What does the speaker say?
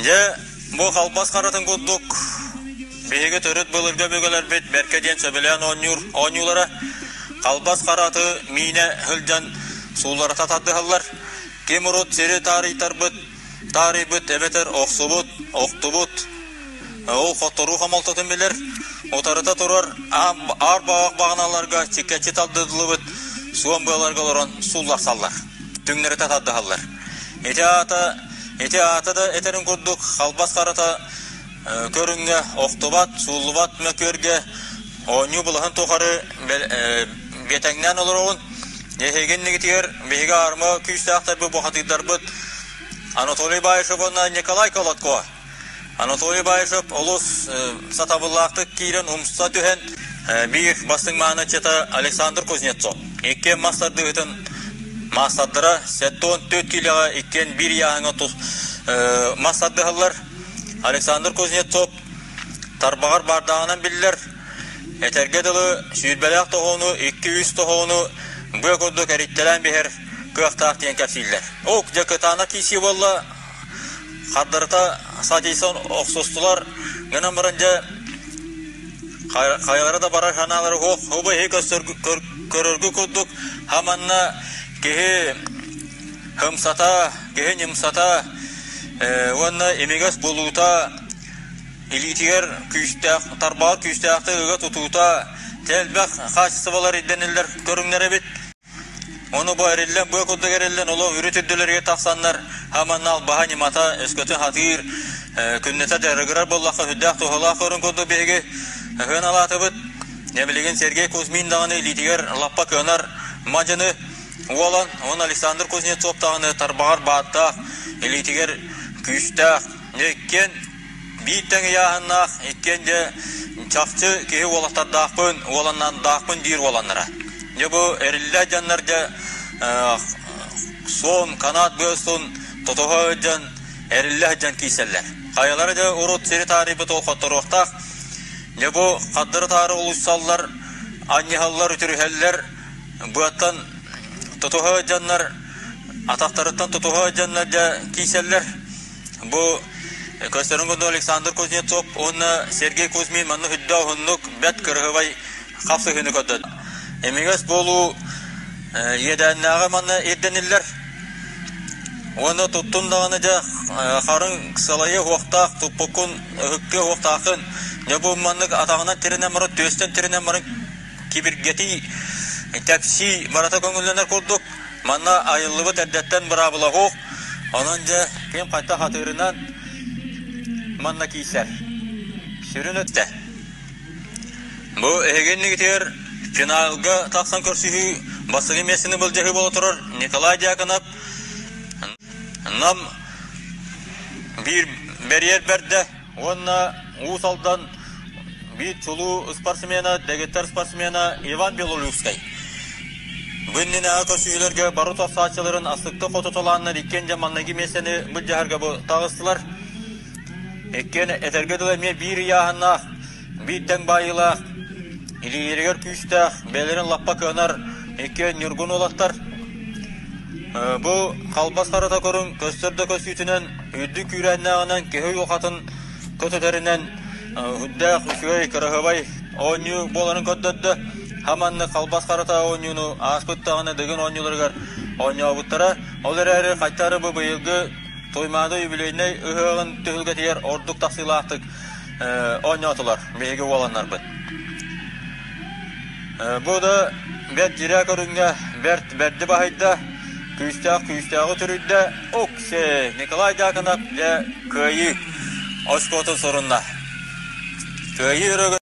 Дьэ, бу халбас харатын курдук биһиги төрүт былыргы өбүгэлэрбит бэркэ диэн сөбүлээн оонньуур оонньуулара халбас хараты миинэ сылдьан суулларыта тардыһаллар. Ким урут сири таарыйтарбыт, таарыйбыт эбэтэр охсубут, охтубут, ол хотторуу хомолтотун билэр, утарыта турар аар баҕах баҕаналарга чиккэччи тардыллыбыт суон быаларга олорон суулларсаллар, түҥнэритэ тардыһаллар. Ити аата, ити аата да этэрин курдук халбас харата көрүҥҥэ охтубат, сууллубат мөкүөргэ оонньуу былаһын тухары биэтэҥнээн олороҕун. Эһиги иннигитигэр биһиги аарма күүстээхтэрбит, бухатыырдарбыт Анатолий Баишев уонна Николай Колодко. Анатолий Баишев олус сатабыллаахтык киирэн умса түһэн биир бастыҥ мааныччыта Александр Кузнецов. Иккиэн мас тардыһыытын маастардара 74 киилэҕэ иккиэн биир ыйааһыҥҥа мас тардыһаллар. Александр Кузнецов тарбаҕар баардааҕынан биллэр. Этэргэ дылы, сүүрбэлээх тоһоону, икки-үс тоһоону быа курдук эриттэлээн биһэр кыахтаах диэн кэпсииллэр. Ок, дьэ кытаанах киирсии буолла. Хардарыта садьыйсан охсустулар. Гынан баран дьэ хайалара да барар санаалара суох. Хобу иһи көрөргө курдук хаманна киһи һымсата, киһи ньымсата уонна имигэс булуута илиитигэр күүстээх, тарбаҕар күүстээхтик ыга тутуута элбэх хаачыстыбалар ирдэниллэр көрүҥнэр эбит. Ону бу эриллэн, быа курдук эриллэн, олох үрүт үрдүлэригэр тахсаннар, хаманна албаһа ньымата өскөтүн хатыыр, күннэтэ дьарыгырар буоллахха сүрдээх туһалаах көрүҥ курдук биһиги сыаналаатыбыт. Дьэ билигин Сергей Кузьмин даҕаны илиитигэр лаппа кыанар мадьыны уолан, уонна Александр Кузнецов даҕаны тарбаҕар бааттаах, илиитигэр күүстээх, иккиэн биир тэҥ ыйааһыннаах, иккиэн дьэ чахчы киһи уолаттардаахпын, уоланнаахпын диир уоланнара. Дьэ бу эриллэ дьоннор дьэ суон канаат быа устун тутуһа сылдьан эриллэ сылдьан киирсэллэр. Хайалара дьэ урут сири таарыйбыт ол хотторуохтаах. Дьэ бу хардары-таары улуйсаллар, анньыһаллар, үтүрүһэллэр, быаттан тутуһа сылдьаннар, атахтарыттан тутуһа сылдьаннар дьэ киирсэллэр. Бу көстөрүн курдук Александр Кузнецов уонна Сергей Кузьмин манна үрдэ уһуннук бэрт кырыһыбай хапсыһыыны көрдөрдө. Имигэс буолуу иэдээннээҕи манна ирдэниллэр. Уонна туттун даҕаны дьэ харыҥ сылайы уохтаах туппуккун ыһыктыа уохтааххын. Дьэ бу маннык атаҕынан тирэнэн баран, түөстэн тирэнэн баран кибиргэтии, тэпсии барыта көҥүллэнэр курдук. Манна айыллыбыт эрдэттэн быраабыла суох. Онон дьэ ким хайдах атыырынан манна киирсэр. Сүрүн өттө. Бу эһиги иннигитигэр финалга тахсан көрсүһүү бастакы миэстэни былдьаһыы буола турар Николай Дьяконов Нам биир бэрийэр бэрдэ уонна Уус Алдан биир чулуу спортсмена, дэгиттэр спортсмена Иван Белолюбскай. Бу иннинээҕи көрсүһүүлэргэ бары тахсааччыларын астыктык хотуталааннар иккиэн дьэ маҥнайгы миэстэни былдьаһарга бу таҕыстылар. Иккиэн этэргэ дылы эмиэ биир ыйааһыннаах, биир тэҥ баайыылаах, илиилэригэр күүстээх, бэйэлэрин лаппа кыанар иккиэн ньургун уолаттар. Бу халбас харата көрүҥ көстөр да көстүүтүнэн үрдүк күүрээннээҕинэн киһи уйулҕатын көтүтэринэн үрдээх үчүгэй кыраһыабай оонньуу буоларын көрдөрдө. Хаманнык халбас харата оонньууну ааспыт даҕаны Дыгын оонньууларыгар оонньообуттара. Ол эрээри хайтары бу быйылгы Туймаада юбилейнай ыһыаҕын түһүлгэтигэр ордук тахсыылаахтык оонньоотулар биһиги уоланнарбыт. Бу да бэрт дьирээ көрүҥҥэ бэрт бэрди баһыйда, күүстээх күүстээҕи түрүйдэ. Оксе Николай Дьяконов дьэ кыайыы оскуотун сурунна. Кыайыы өрөгө.